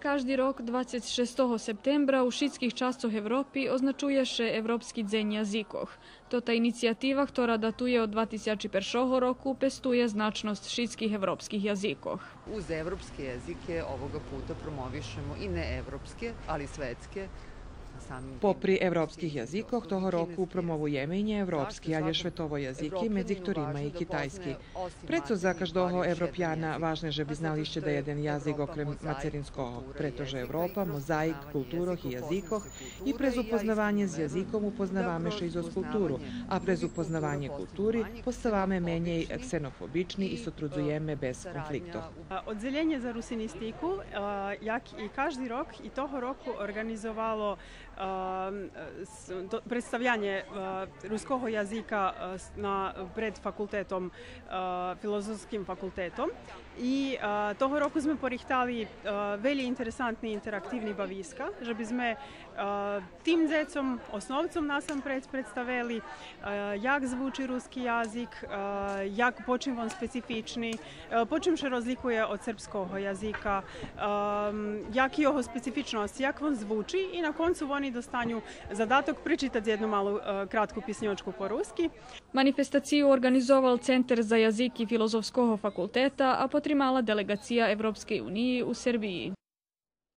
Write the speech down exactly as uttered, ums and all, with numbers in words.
Кажди рок двацец шестого септембра у шицких часцох Европи означує ше Европски дзень язикох. Тота инициятива, хтора датує од два тисячи першого року, пестує значносц шицких европских язикох. Uz evropske jazike ovoga puta promovišemo i neevropske, ali svetske, samim tim Попри европских язикох, того року промовуєме и нєевропски, алє шветово язики, медзи хторима и китайски. Прецо за каждого Европяна важне же би знал ище даєден язик окрем мацеринского, прето же Европа мозаїк културох и язикох и през упознаванє з язиком упознаваме ше и зоз културу, а през упознаванє култури поставаме менєй ксенофобични и сотрудзуєме без конфликтох. Оддзелєнє за русинистику, е, як и кажди рок, и того року орґанизовало, е, с-, до-, представянє, е, руского язика, е, с-, на, пред факултетом, е, филозофским факултетом. И, е, того року зме порихтали, е, велї интересантни интерактивни бависка, же би зме, е, тим дзецом, основцом насампредз представели, е, як звучи руски язик, е, як, по чим вон специфични, е, по чим ше розликує од сербского язика, е, яки його специфичносци, як вон звучи, и на концу вони достаню задаток пречитац єдну малу, е, кратку писньочку по руски. Манифестацию орґанизовал Центер за язики Филозофского факултета, а потримала делеґация Европскей униї у Сербиї.